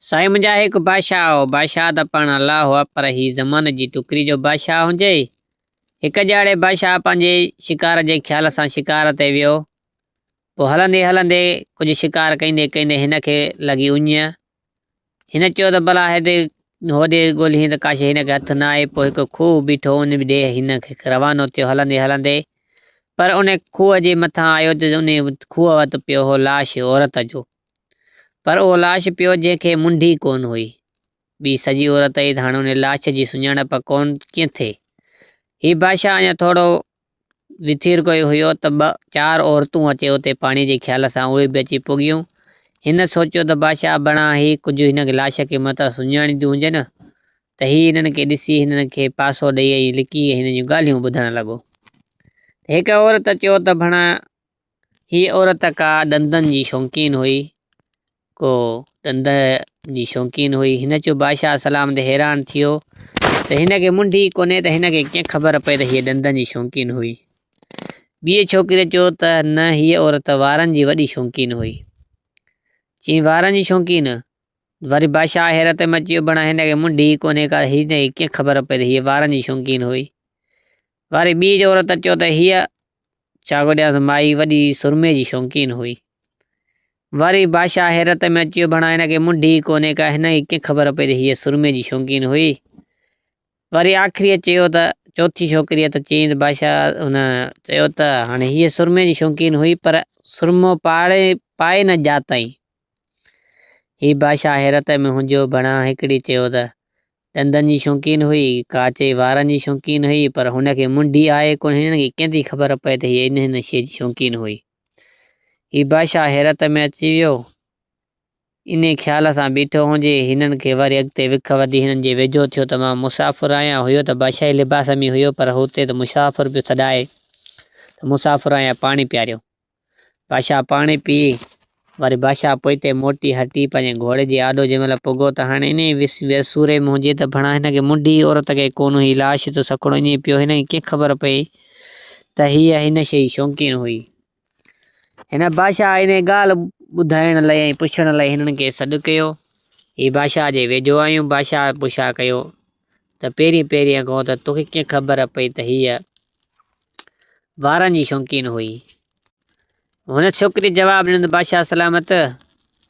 سائين منهنجا هڪ بادشاهه هو. بادشاهه ته پاڻ الله هئا پر هي زماني جي ٽڪري جو بادشاهه هجي. هڪ ڄاڙي بادشاهه پنهنجي شڪار جي خيال سان شڪار تي ويو. پوء هلندي هلندي ڪجهه شڪار ڪندي ڪندي هن کي لڳي اڃ. هن چيو ته ڀلا هيڏي هوڏي ڳولهين ته ڪا شيء هن کي هٿ نه آئي. پوء هڪ کوهه بيٺو ان ڏي هن کي روانو ٿيو هلندي هلندي پر ان کوهه جي مٿان آيو ته ان کوهه وٽ پيو هو لاش عورت جو. پر اهو لاش پيو جنهن کي منڍي ڪونه هئي. ٻي سڄي عورت هئي ته هاڻي ان لاش جي سڃاڻپ ڪونه ڪيئن ٿئي. هي بادشاهه اڃا ٿورو وٿير ڪيو هيو ته ٻه چار عورتون اچي اتي پاڻي جي خيال سان اهي به اچي پڳيون. هن سوچيو ته بادشاهه بڻا هي ڪجهه هن لاش کي متان سڃاڻينديون هجن ته هي هنن کي ڏسي هنن کي پاسو ڏئي ۽ لڪي هنن جون ڳالهيون ٻڌڻ لڳو. هڪ عورت چيو ته بڻا هيء عورت ڪا ڏندن جي شوقين هئي. ڪو ڏند جي شوقين هئي. هن چيو بادشاهه سلامت حيران ٿيو ته هن کي منڍ ئي ڪونهي ته هن کي ڪيئن خبر پئي ته هيء ڏندن جي شوقين هئي. ٻيء ڇوڪريء چيو ته نه هيء عورت وارن جي وڏي شوقين هئي. چيائين وارن جي شوقين؟ وري بادشاهه حيرت ۾ اچي ويو بڻا هن کي منڍ ئي ڪونهي ڪا هن کي ڪيئن خبر پئي ته هيء وارن جي شوقين هئي. وري ٻي عورت چيو ته هيء چاڳوڏياس مائي وڏي سرمي جي شوقين هئي. وري بادشاهه حيرت ۾ اچي ويو ڀڻا هن کي منڍ ئي ڪونهي ڪا هن کي ڪيئن خبر پئي ته هيء سرمي جي شوقين هئي. وري آخريء چيو ته چوٿين ڇوڪريء ته چيائين ته بادشاهه هن چيو ته هاڻي هيء سرمي جي شوقين هئي پر سرمو پاڙي پائي نه ڄاتائين. هي بادشاهه حيرت ۾ هنجيو بڻا هڪڙي چيو ته ڏندن جي شوقين هئي، ڪا چئي وارن جي شوقين هئي، پر هن کي منڍي آهي ڪونه هنن کي ڪيئن ٿي خبر پئي ته هيء انهن شيء جي شوقين هئي. هي بادشاهه حيرت ۾ اچي ويو. انهي خيال سان بيٺو هنجي، هنن کي وري اڳتي وک وڌي هنن جي ويجهو ٿيو ته مان مسافر آهيان. هيو ته بادشاهي لباس ۾ هيو پر هتي ته مسافر پيو سڏائي ته مسافر آهيان پاڻي پياريو. بادشاهه پاڻي پي، وري بادشاهه پوئتي موٽي هٽي پنهنجي گهوڙي جي آڏو جنهن مهل پڳو ته هاڻي انهيء ويسوري ۾ هجي ته ڀڻا هن کي منڍ ئي عورت کي ڪونه هئي، لاش ته سکڻو ائين پيو، هن کي ڪيئن خبر پئي ته هيء هن شيء جي شوقين هئي. هن بادشاهه انهيء ڳالهه ٻڌائڻ لاء ۽ پڇڻ لاء هنن کي سڏ ڪيو. هي بادشاهه جي ويجهو آيون، بادشاهه پڇا ڪيو ته پهرين پهرين کان ته توکي ڪيئن خبر پئي ته هيء وارن جي شوقين هئي. هن ڇوڪري جواب ڏنو ته بادشاهه سلامت،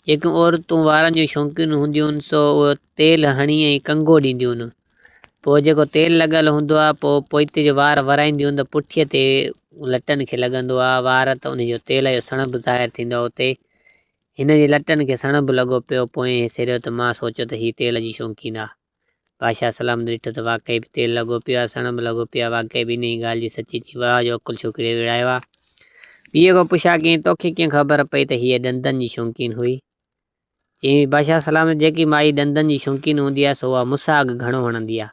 جيڪيون عورتون وارن جون شوقين هونديون آهن سو اهو تيل هڻي ۽ ڪنگو ڏينديون آهن. پوء جيڪو تيل لڳل هوندو آهي پوء پوئتي جو وار ورائينديون آهن ته پٺيء تي لٽن کي لڳندو آهي وار ته ان جو تيل جو سڻڀ ظاهر ٿيندو آهي اتي هن جي لٽن کي سڻڀ لڳو پيو پوئين حصي ڏيو ته مان سوچيو ته هي تيل جي شوقين آهي. بادشاهه سلامت ڏٺو ته واقعي به تيل لڳو پيو آهي، سڻڀ لڳو پيو آهي، واقعي به انهيء ڳالهه جي سچي ٿي واهه جو عقل ڇوڪريء وڙهايو آهي. ٻيء کان پڇا ڪيائين، توکي ڪيئن خبر پئي ته هيء ڏندن جي شوقين هئي؟ چيائين، بادشاهه سلامت جيڪي مائي ڏندن جي شوقين هوندي آهي، سو اها مساڳ گهڻو هڻندي آهي.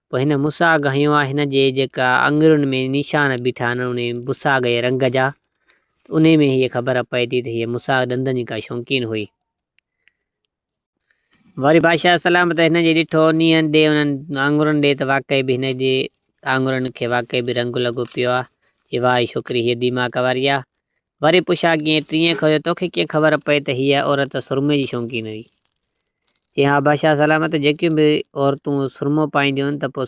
پوء هن مساڳ هنيو آهي، هن جي جيڪا آڱرين ۾ نشان بيٺا آهن، انهي مساڳ جي رنگ جا، ته انهي ۾ هيء خبر پئي ٿي ته هيء مساڳ ڏندن جي ڪا شوقين هئي. وري بادشاهه سلامت هن جي ڏٺو نينهن ڏي انهن آڱرن ڏي ته واقعي به هن جي آڱرن کي واقعي به رنگ لڳو پيو آ. چي واهه هي ڇوڪري هيء ديماڪ واري آ. وري پڇا ڪيائين ٽيئن کان جو توکي ڪيئن خبر پئي ته هيء عورت سرمي جي شوقين هئي. چي ها بادشاهه سلامت جيڪيون به عورتون سرمو پائينديون آهن ته پوء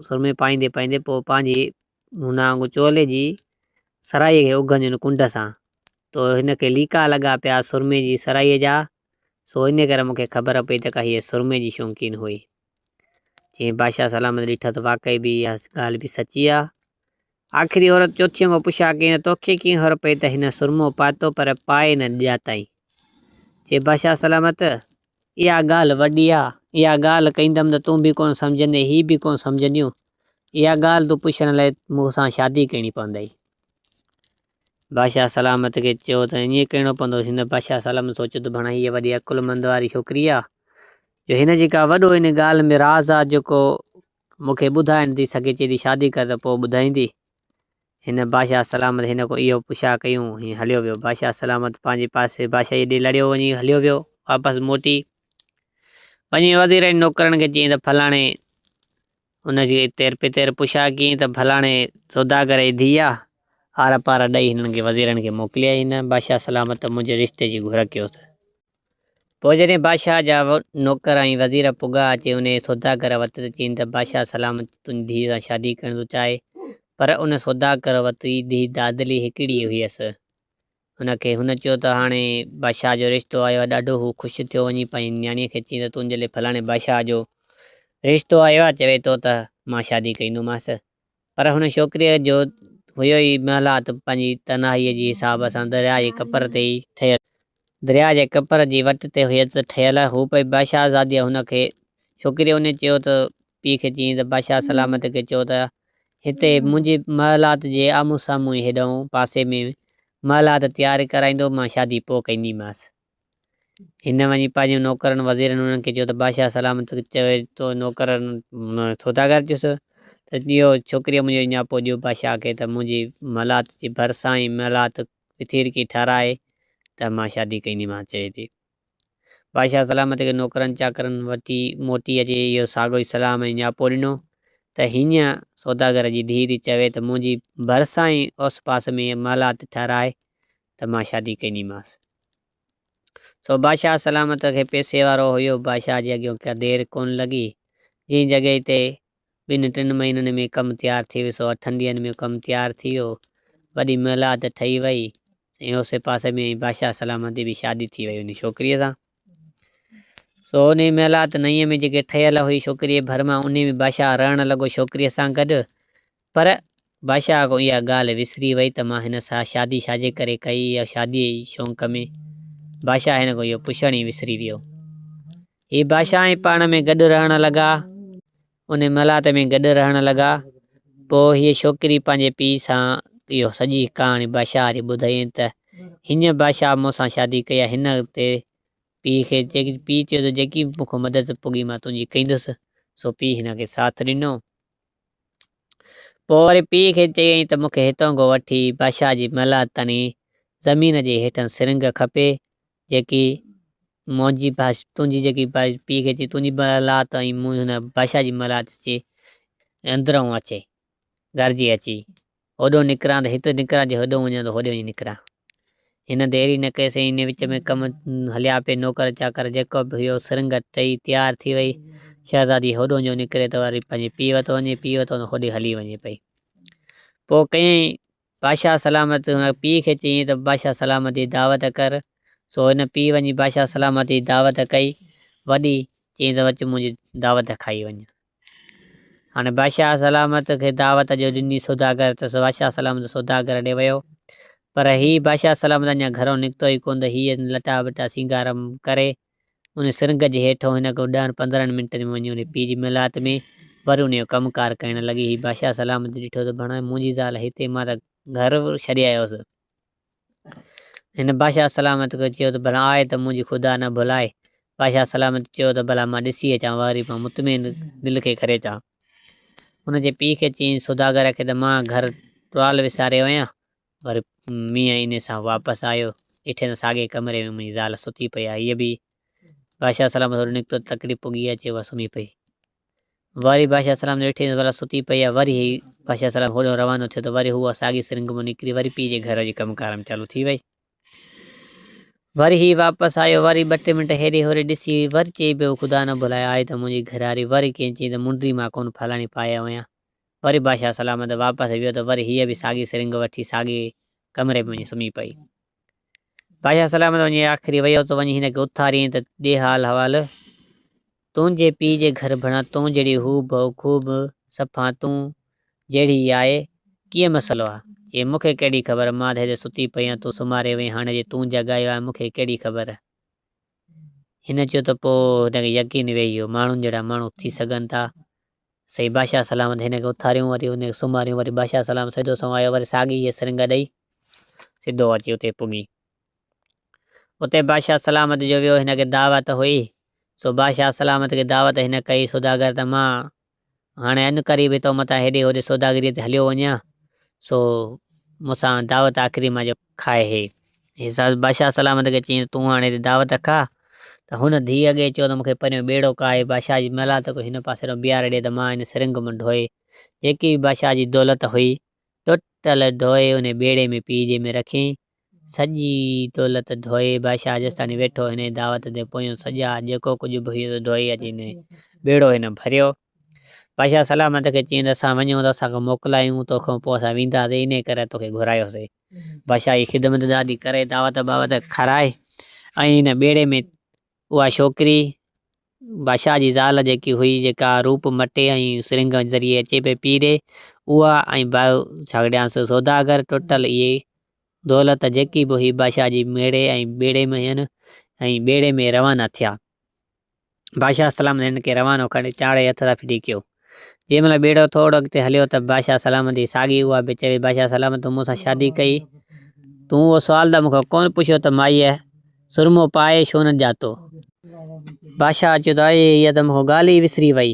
سرمي پائيندي پائيندي پوء پنهنجي هن آڱ چولي جي سرائيء کي اگهنديون آهن ڪنڊ سان تو هن کي ليڪا لڳا پيا سرمي جي سرائيء جا سو انهيء ڪري مون کي خبر پئي ته ڪا هيء سرمي جي شوقين هئي. چيائين، بادشاهه سلامت ڏٺو ته واقعي به اها ڳالهه به سچي آ. آخري عورت چوٿينء کان پڇا ڪيائين ته توکي ڪيئن خبر پئي ته هن سرمو پاتو پر پائي نه ڄاتائين؟ چي بادشاهه سلامت، اها ڳالهه وڏي آ. اها ڳالهه ڪندم ته تون به ڪونه سمجهندين، هي به ڪونه سمجهنديون. اها ڳالهه تون پڇڻ لاء مون سان شادي ڪرڻي پوندئي. بادشاهه سلامت کي چيو ته ائين ڪرڻو پوندو. هن بادشاهه سلامت سوچيو ته ڀڻا هيء وڏي عقلمند واري ڇوڪري آ، جو هن جي ڪا وڏو ان ڳالهه ۾ راز آ، جيڪو مون کي ٻڌائي نٿي سگهي. چئي ٿي شادي ڪر ته پوء ٻڌائيندي. هن بادشاهه سلامت هن کان اهو پڇا ڪيون ۽ هليو ويو. بادشاهه سلامت پنهنجي پاسي بادشاهيء ڏي لڙيو وڃي هليو ويو. واپس موٽي وڃي وزيرن نوڪرن کي چيائين ته فلاڻي ان جي تير پتير پڇا ڪيائين ته فلاڻي سوداگر جي ڌيء آ، آر پار ڏئي هنن کي وزيرن کي موڪليائين. هن بادشاهه سلامت ته منهنجي رشتي جي گهر ڪيوس. پوء جڏهن بادشاهه جا نوڪر ۽ وزير پڳا اچي انهيء سوداگر وٽ ته چين ته بادشاهه سلامت تنهنجي ڌيء سان شادي ڪرڻ ٿو چاهي. پر ان سوداگر وٽ ئي ڌيء دادلي هڪڙي هيس. هن کي هن چيو ته هاڻي بادشاهه جو رشتو آيو آهي. ڏاڍو هو خوش ٿيو وڃي پنهنجي نياڻيء کي چين ته تنهنجي لاء فلاڻي بادشاهه جو رشتو آيو آهي. چوي ٿو ته مان شادي ڪندومانس. پر هن ڇوڪريء جو هيو ئي محلات پنهنجي تنهائيء جي حساب سان درياء جي ڪپر تي ئي ٺهيل. درياء جي ڪپر جي وٽ تي هيس ٺهيل. هو پئي بادشاهزاديء هن کي ڇوڪريء انهيء چيو ته پيء کي چيائين ته بادشاهه سلامت کي چئو ته هتي منهنجي محلات جي آمهون سامهون ئي هيڏانهن پاسي ۾ محلات تيار ڪرائيندو، مان شادي پوء ڪنديمانس. هن وڃي پنهنجن نوڪرن وزيرن انهن کي چيو ته بادشاهه سلامت چوي ٿو نوڪرن سوداگر چيس ته اهو ڇوڪريء منهنجو نياپو ڏيو بادشاهه کي ته منهنجي محلات جي ڀرسان ئي محلات وٿيرڪي ٺهرائي ته مان شادي ڪنديمانس چوي ٿي بادشاهه سلامت کي نوڪرن چاڪرن وٺي موٽي اچي اهو ساڳيو ئي سلام ۽ نياپو ڏنو ته هينئن سوداگر جي ڌيء ٿي چوي ته منهنجي ڀرسان ئي اوس پاس ۾ محلات ٺهرائي ته مان شادي ڪنديمانس. سو بادشاهه سلامت کي پئسي وارو هيو. بادشاهه جي اڳيان ڪا دير ڪونه لڳي. جنهن جڳهه تي ٻن ٽن مهينن ۾ ڪم تيار ٿي ويو سو اٺن ڏينهن ۾ ڪم تيار ٿي ويو. وڏي محلات ٺهي وئي ۽ اوسي پاسي ۾ ئي بادشاهه سلامت جي به شادي ٿي وئي انهي ڇوڪريء سان. سو انهي محلات نئين ۾ جيڪي ٺهيل هئي ڇوڪريء جي ڀر مان انهي ۾ بادشاهه رهڻ لڳو ڇوڪريء سان گڏ. پر بادشاهه کان اها ڳالهه وسري وئي ته مان هن سان شادي ڇاجي ڪري ڪئي يا شاديء جي شونق ۾؟ بادشاهه هن کان اهو پڇڻ ئي وسري ويو. هي بادشاهه ۽ پاڻ ۾ گڏ رهڻ لڳا. ان محلات ۾ گڏ رهڻ لڳا. پوء هيء ڇوڪري پنهنجي پيء سان اهو سڄي ڪهاڻي بادشاهه کي ٻڌايائين ته هينئن بادشاهه مون سان شادي ڪئي آهي. هن تي پيء کي پيء چيو ته جيڪي به مون کان مدد پڳي مان تنهنجي ڪندس. سو پيء هن کي ساٿ ڏنو. پوء وري پيء کي چيائين ته مون کي هتان کان وٺي بادشاهه جي محلات تائين زمين جي هيٺان سرنگهه کپي، جيڪي منهنجي تنهنجي جيڪي پيء کي چيائين تنهنجي محلات ۽ مون هن بادشاهه جي محلات جي اندرئون اچي، گهرجي اچي. هوڏو نڪران ته هت نڪران جي هوڏو وڃان ته هوڏي وڃي نڪران. هن دير ئي نه ڪئي سائين انهي وچ ۾ ڪم هليا پئي نوڪر چاڪر جيڪو به هيو سرنگهه ٺهي تيار ٿي وئي. شهزادي هوڏو جو نڪري ته وري پنهنجي پيء وٽ وڃي پيء وٽ هوڏي هلي وڃي پئي. پوء ڪيائين بادشاهه سلامت هن پيء کي چيائين ته بادشاهه سلامت جي دعوت ڪر. سو هن پيء وڃي بادشاهه سلامت جي دعوت ڪئي وڏي چيائين ته اچ منهنجي دعوت کائي وڃ. هاڻي بادشاهه سلامت کي دعوت جو ڏني سوداگر ته بادشاهه سلامت سوداگر ڏي ويو پر هي بادشاهه سلامت اڃا گهرئون نڪتو ئي ڪونه ته هيء لٽا ٻٽا سينگار ڪري ان سرنگهه جي هيٺئون هن کي ڏهن پندرهن منٽن ۾ وڃي ان پيء جي محلات ۾ وري ان جو ڪم ڪار ڪرڻ لڳي. هي بادشاهه سلامت ڏٺو ته ڀڻا منهنجي زال هتي مان ته گهر ڇڏي آيو هوس. هن بادشاهه سلامت کي چيو ته ڀلا آء ته منهنجي خدا نه ڀلائي. بادشاهه سلامت چيو ته ڀلا مان ڏسي اچان وري مان مطمئن دل کي ڪري اچان. هن جي پيء کي چيائين سوداگر کي ته مان گهر ٽوال وساري آيو آهيان. وري مينهن انهي سان واپس آيو. ڏٺي ته ساڳئي ڪمري ۾ منهنجي زال ستي پئي آهي. هيء به بادشاهه سلامت هوڏي نڪتو ته تڪڙي پڳي اچي اها سمهي پئي. وري بادشاهه سلامت ڏٺي ته ڀلا ستي پئي آهي. وري هي بادشاهه سلامت هوڏانهن روانو ٿيو ته وري هوء ساڳي سرنگ مان نڪري وري پيء جي گهر جي ڪم ڪار ۾ چالو ٿي وئي. وري هي واپس آيو وري ٻه ٽي منٽ هيڏي هوڏي ڏسي وري چئي پيو خدا نه ڀلائي آهي ته منهنجي گهرواري وري ڪنهن چيائين ته منڊي مان ڪونه فلاڻي پائي آيو آهيان. وري بادشاهه سلامت واپس ويو ته وري هيء به ساڳي سرنگ وٺي ساڳئي ڪمري ۾ وڃي سمهي پئي. بادشاهه سلامت وڃي آخري ويو ته وڃي هن کي اٿاريائين ته ڏي حال حوال. تنهنجي پيء جي گهر ڀڻا تون جهڙي هو بهو خوب صفا تون جهڙي ئي آهي. ڪيئن مسئلو آ؟ چيائين مون کي ڪهڙي خبر مان ته هتي ستي پئي آهيان تون سمهاري وئين هاڻي جي تون جاڳايو آهي مون کي ڪهڙي خبر. هن چيو ته پوء هن کي يقين ويهي ويو ماڻهن جهڙا ماڻهو ٿي سگهن ٿا. سائين بادشاهه سلامت هن کي اٿاريون وري هن کي سمهاريون وري بادشاهه سلامت سڌو سنئون آيو وري ساڳي هيء سرنگهه ڏئي سڌو اچي اتي پڳي. اتي بادشاهه سلامت جو ويو هن کي دعوت هئي سو بادشاهه سلامت کي دعوت هن ڪئي سوداگر ته مان هاڻي ان قريب هتو متان هيڏي هوڏي سوداگريء تي هليو وڃان سو مون سان دعوت آخري مان جو کائي هي. بادشاهه سلامت کي چيائين ته تون هاڻي هتي دعوت کاء ته هن ڌيء اڳي چيو ته مون کي پريون ٻيڙو ڪاهي بادشاهه جي محلات کان هن پاسي ڏانهن بيهاري ڏي ته مان هن سرنگهه مان ڍوئي جيڪي به بادشاهه جي دولت هئي ٽوٽل ڍوئي انهي ٻيڙي ۾ پيء جي ۾ رکيائين. سڄي دولت ڌوئي بادشاهه جيستاڻي ويٺو هن جي دعوت تي پويون سڄا جيڪو ڪجهه به هيو ڌوئي اچي هن ٻيڙو هن ڀريو. بادشاهه سلامت کي چيائين ته اسان وڃون ته اسان کي موڪلايون توکان پوء اسان وينداسين انهيء ڪري توکي گهرايوسين. بادشاهه جي خدمت ڏاڍي ڪري دعوت باوت کارائي ۽ هن ٻيڙي ۾ اها ڇوڪري بادشاهه جي زال جيڪي هئي جيڪا روپ مٽي ۽ سرنگ ذريعي اچي پئي پيء ڏي اها ۽ ڇاڳڙيانس سوداگر ٽوٽل اهي دولت جيڪي به هئي بادشاهه جي ميڙي ۽ ٻيڙي ۾ هين ۽ ٻيڙي ۾ روانا ٿيا. بادشاهه سلامت هن کي روانو ڪري چاڙهي هٿ سان ڦٽي ڪيو. جنهن مهل ٻيڙو ٿورو اڳتي هليو ته بادشاهه سلامت جي ساڳي اها به چوي بادشاهه سلامت تون مون سان شادي ڪئي تون اهو سوال ته مون کان ڪونه پڇيو ته مائيء سرمو پائي ڇو نه ڄاتو؟ بادشاهه چيو ته اي اها ته مون کان ڳالهه ئي وسري وئي.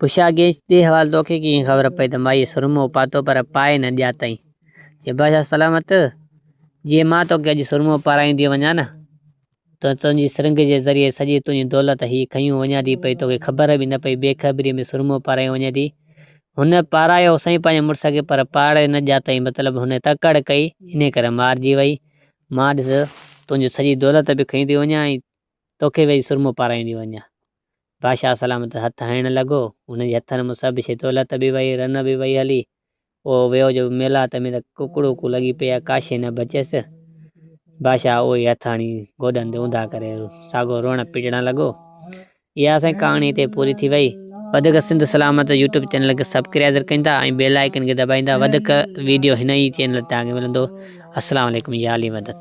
پڇا ڪيائينس ڏي حوال توکي ڪيئن خبر پئي ته مائيء سرمو پاتو پر پائي نه ڄاتائين. چي بادشاهه سلامت جيئن مان توکي اڄ سرمو پارائيندي وڃان نه ته تنهنجي سرنگ جي ذريعي سڄي تنهنجي دولت هيء کنيون وڃان ٿي پئي، توکي خبر به نه پئي، بي خبريء ۾ سرمو پارايو وڃي ٿي. هن پارايو سهي پنهنجي مڙس کي پر پاڙي نه ڄاتائين، مطلب هن تڪڙ ڪئي، انهيء ڪري مارجي وئي. مان ڏس تنهنجي سڄي دولت به کنئي ٿي وڃان ۽ توکي ويهي سرمو پارائيندي وڃان. بادشاهه سلامت هٿ هڻڻ لڳو. هن جي هٿن مان سڀ شيء دولت به وئي، رن به وئي هلي. اهو ويو جو ميلات ۾ ته ڪڪڙوڪو لڳي پئي آهي، ڪا شيء نه بچيس. بادشاهه اهو ئي هٿ هڻي گوڏن تي اونڌا ڪري ساڳو روئڻ پٽڻ لڳو. اها سائين ڪهاڻي هتي پوري ٿي وئي. وڌيڪ سنڌ سلامت يوٽيوب چينل کي سبڪرائيزر ڪندا ۽ بيل آئيڪن کي دٻائيندا وڌيڪ ويڊيو هن ئي چينل تي توهان کي ملندو. السلام عليڪم يا علي مدد.